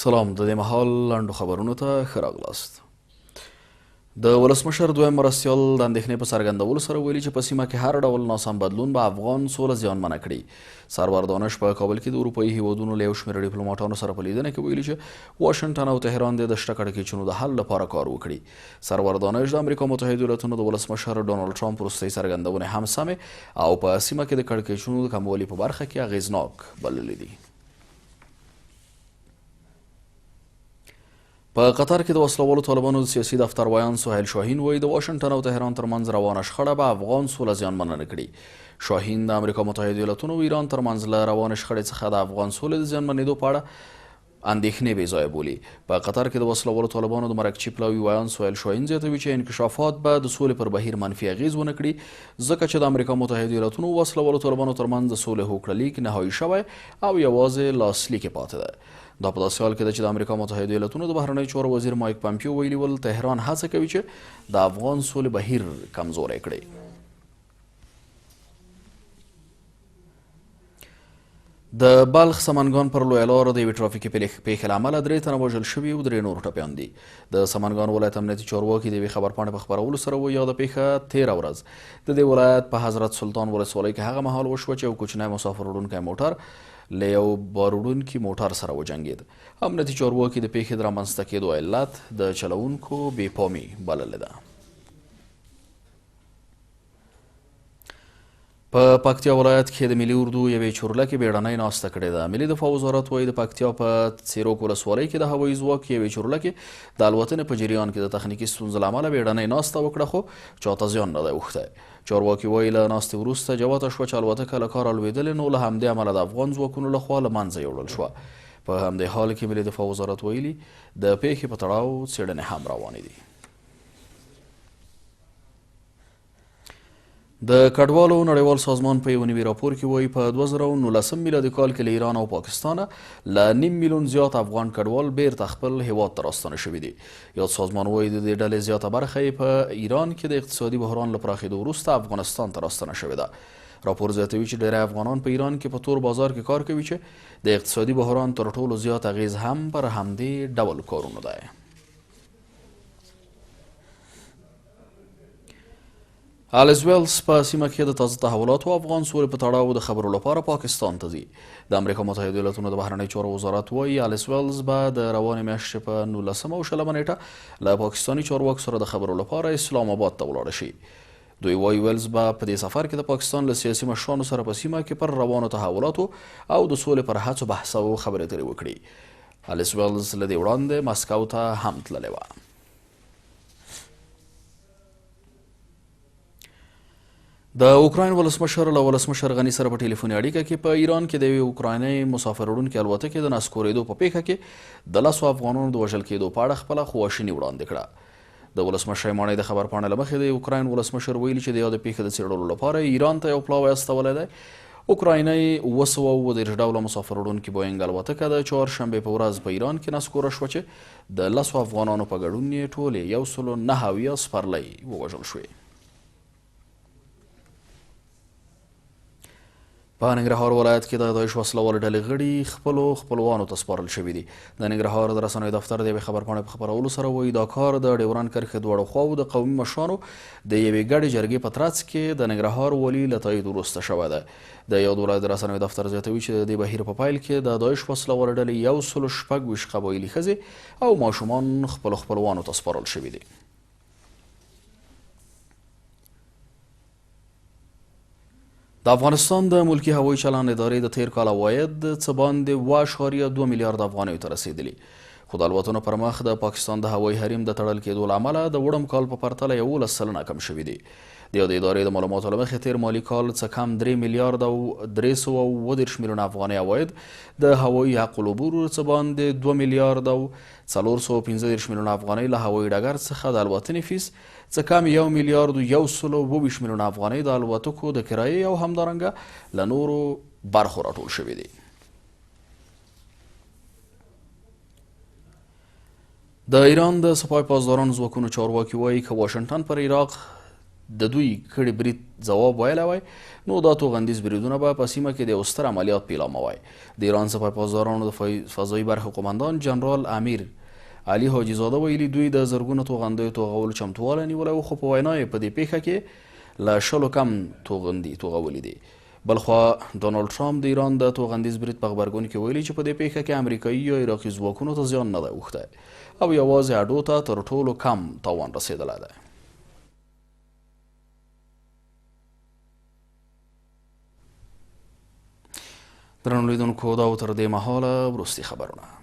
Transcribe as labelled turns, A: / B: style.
A: سلام، د دې مهال لنډو خبرونو ته ښه راغلاست. د ولسمشر دویم مرستیال د اندېښنې په څرګندولو سره ویلي چې په سیمه کې هر ډول ناسم بدلون به افغان سوله زیانمنه کړي. سرور دانش په کابل کې د اروپایي هیوادونو له یو شمېر ډیپلوماټانو سره په لیدنه کې ویلي چې واشنګټن او تهران دې د شته کړکېچونو د حل لپاره کار وکړي. سرور دانش د امریکا متحدو ایالتونو د ولسمشر ډونالډ ټرمپ وروستۍ څرګندونې هم سمې او په سیمه کې د کړکېچونو د کموالي په برخه کې اغېزناک بللې دي. په قطر کې د وسلوالو طالبانو د سیاسي دفتر ویاند سهیل شاهین وایي، د واشنګټن او تهران ترمنځ روانه شخړه به افغان سوله زیانمنه نه کړي. شاهین د امریکا متحدو ایالتونو او ایران ترمنځ له روانې شخړې څخه د افغان سولې د زیانمنېدو په اړه اندېښنې بې ځایه بولي. په قطر کې د وسلوالو طالبانو د مرکچي پلاوي ویاند سهیل شاهین زیاتوي چې انکشافات به د سولې پر بهیر منفي اغېز ونه کړي، ځکه چې د امریکا متحدو ایالتونو او وسلوالو طالبانو ترمنځ د سولې هوکړه لیک نهایي شوی او یوازې لاسلیک یې پاتې دی. دا په داسې حال کې ده چې د امریکا متحدو ایالتونو د بهرنیو چارو وزیر مایک پمپیو ویلي ول، تهران هڅه کوي چې د افغان سولې بهیر کمزوری کړي. د بلخ سمنګان پر لویه لار د یوې ټرافیکي پېښې له امله 3 تنه وژل شوي او 3 نور ټپیان دي. د سمنګان ولایت امنیتي چارواکي د یوې خبرپاڼې په خپرولو سره وایي، یاده پېښه تېره ورځ د دې ولایت په حضرت سلطان ولسوالۍ کې هغه مهال وشوه چې یو کوچنی مسافر وړونکی موټر له یو باروړونکي موټر سره وجنګېد. امنیتي چارواکي د پېښې د رامنځته کېدو علت د چلوونکو بې پامي بللې ده. په پکتیا ولایت کې د ملي اردو یوې چورلکې بیړنۍ ناسته کړې ده. ملي دفاع وزارت وایي، د پکتیا په څیروک ولسوالۍ کې د هوایي ځواک یوې چورلکې د الوتنې په جریان کې د تخنیکي ستونزو له امله بیړنۍ ناسته وکړه، خو چاته زیان نه دی اوښتی. چارواکي وایي، له ناستې وروسته جوته شوه چې الوتکه له کاره لوېدلې، نو له همدې امله د افغان ځواکونو له خوا له منځه یوړل شوه. په همدې حال کې ملي دفاع وزارت ویلي، د پېښې په تړاو څېړنې هم روانې دي. د کډوالو نړیوال سازمان په یو نوي راپور کې وایي، په 2019 میلادي کال کې له ایران او پاکستانه له نیم میلیون زیات افغان کډوال بیرته خپل هیواد ته راستانه شوي دي. یاد سازمان وایي، د دې ډلې زیاته برخه یې په ایران کې د اقتصادي بحران له پراخېدو وروسته افغانستان ته راستنه شوې ده. راپور زیاتوي چې ډېری افغانان په ایران کې په تور بازار کې کار کوي چې د اقتصادي بحران تر ټولو زیات اغېز هم پر همدې ډول کارونو دی. الیس ویلز په سیمه کې د تازه تحولاتو او افغان سولې په تړاو د خبرو لپاره پاکستان ته ځي. د امریکا متحدو ایالتونو د بهرنیو چارو وزارت وایي، الیس ویلز به د روانې میاشتې په 19 او 20 نیټه له پاکستاني چارواکو سره د خبرو لپاره اسلام آباد ته ولاړه شي. دوی وایي، ویلز به په دې سفر کې د پاکستان له سیاسي مشرانو سره په سیمه کې پر روانو تحولاتو او د سولې پر هڅو بحث او خبرې اترې وکړي. الیس ویلز له دې وړاندې مسکو ته هم تللې وه. د اوکراین ولسمشر له ولسمشر غني سره په ټلیفوني اړیکه کې په ایران کې د یوې اوکراینۍ مسافر وړونکې الوتکې د نسکورېدو په پېښه کې د 10 افغانانو د وژل کېدو په اړه خپله خواشیني وړاندې کړه. د ولسمشرۍ ماڼۍ د خبرپاڼې له مخې، د اوکراین ولسمشر ویلي چې د یادې پېښې د څېړلو لپاره ایران ته یو پلاوی استولی دی. اوکراینۍ 737 ډوله مسافر وړونکې بوینګ الوتکه د چهارشنبې په ورځ په ایران کې نسکوره شوه چې د 10 افغانانو په ګډون یې ټولې 179 سپرلۍ ووژل شوې. په ننګرهار ولایت کې د داعش وسلهوالې ډلې غړي خپلو خپلوانو ته سپارل شوي دي. د ننګرهار د رسنیو دفتر د یوې خبرپاڼې په خپرولو سره وایي، دا کار د ډیورنډ کرښې دواړو خواوو د قومي مشرانو د یوې ګډې جرګې په ترڅ کې د ننګرهار والي له تایید وروسته شوی دی. د یاد ولایت د رسنیو دفتر زیاتوي چې د دې بهیر په پیل کې د داعش وسلهوالې ډلې 126 قبایلي ښځې او ماشومان خپلو خپلوانو ته سپارل شوي دي. د افغانستان د ملکي هوایي چلند ادارې د تیر کال عواید څه باندې 2.2 میلیارد افغانیو ته رسېدلي، خو د الوتنو پر مخ د پاکستان د هوایي حریم د تړل کېدو له امله د وړم کال په پرتله 11% کم شوي دي. د یادې ادارې د معلوماتو له مخې، تیر مالي کال څه کم 3 میلیارد او 337 میلیونه افغانۍ عواید د هوایي حق العبور، څه باندې 2 میلیارد او 435 میلیونه افغانۍ له هوایي ډګر څخه د الوتنې فیس، څه کم 1 میلیارد 127 میلیونه افغانۍ د الوتکو د کرایې او همدارنګه له نورو برخو راټول شوي دي. د ایران د سپاه پاسداران ځواکونو چارواکي وایي، که واشنګټن پر عراق د دوی کړي برید ځواب ویلی وای، نو دا توغندیز بریدونه به په سیمه کې د یو ستر عملیات پیلامه وای. د ایران سپاه پاسدارانو د فضایي برخې قومندان جنرال امیر علي حاجي زاده ویلي، دوی د زرګونه توغندیو توغولو چمتووالی نیولی و، خو په وینا یې په دې پیښه کې له 20 کم توغندي توغولي دي. بلخوا ډونالډ ټرمپ د ایران د توغندیز برید په غبرګون کې ویلي چې په دې پیښه کې امریکایي یا عراقي ځواکونو ته زیان نه دی اوښتی او یوازې اډو ته تر ټولو کم تاوان رسېدلی دی. درنو لیدونکو، دا و تر دې مهاله وروستي خبرونه.